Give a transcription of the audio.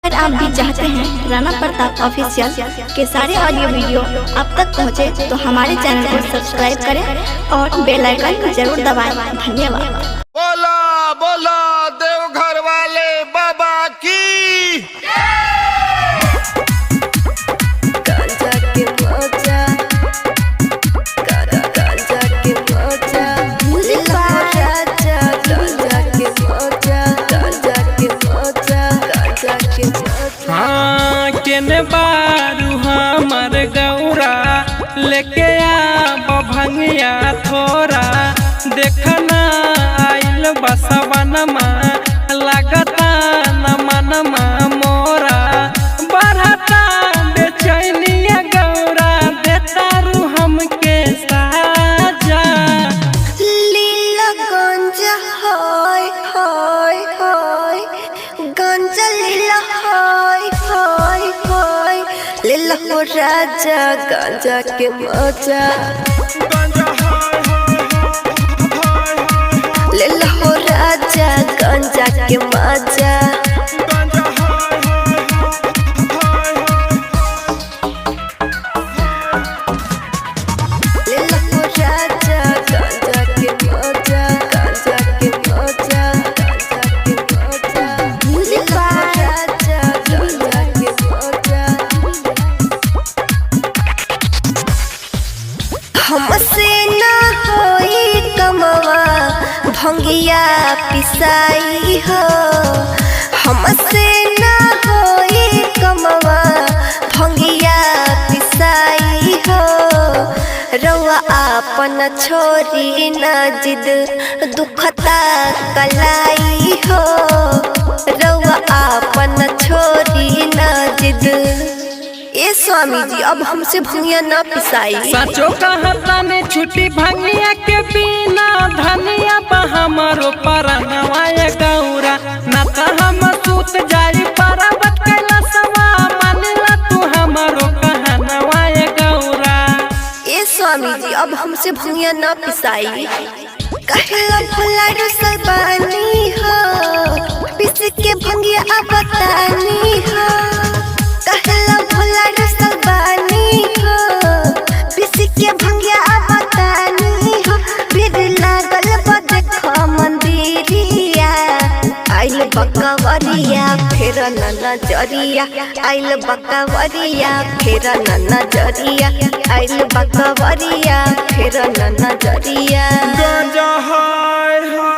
अगर आप भी चाहते हैं राणा प्रताप ऑफिशियल के सारे ऑडियो वीडियो आप तक पहुंचे, तो हमारे चैनल को सब्सक्राइब करें और बेल आइकन जरूर दबाएं। धन्यवाद। बोला बोला देवघर वाले बाबा की। गांजा के मजा, गांजा के मजा, म्यूजिक बाय राजा। गांजा के मजा, गांजा के मजा, गांजा के मजा। हाँ केने बारू हमर गौरा, लेके आ भंगिया थोड़ा। देखना आइल बसवनमा, लगता न मनमा मोरा। बढ़ता बेचैनिया गौरा, देता रू हमके साजा। लीला गांजा हाय हाय हाय, गांजा लीला हाय हाय हाय, लीला हो राजा गांजा के मजा, लीला हो राजा गांजा के मजा। लीला हो राजा गांजा के मजा, गांजा के मजा, गांजा के मजा। म्यूजिक बाय राजा गांजा के मजा। हमसे ना होई कमवा भंगिया पिसाई हो, हमसे ना होई कमवा भंगिया पिसाई हो। रउआ आपन छोरी ना जिद दुखता कलाई हो, रउआ आपन छोरी ना जिद। ए स्वामी जी, अब हमसे भंगिया ना पिसाई। सचो कहता ने छुट्टी भंगिया के बिना, धनिया बा हमारो परनवाय गौरा। ना त हम सूत जाई पर्वत कैलाशवा, मानिला तू हमारो कहनवाय गौरा। ए स्वामी जी, अब हमसे भंगिया ना पिसाई। कहला भोला रुसल बानी हो, पिस के भंगिया अब बतानी हो। कहला भोला रुसल बानी हो, पिस के भंगिया अब बतानी हो। भीड़ लागल बा देखो मंदिरिया, आइल बकवरिया फेर न नजरिया, आइल बकवरिया फेर न नजरिया, आइल बकवरिया फेर न नजरिया। गांजा हाय हाय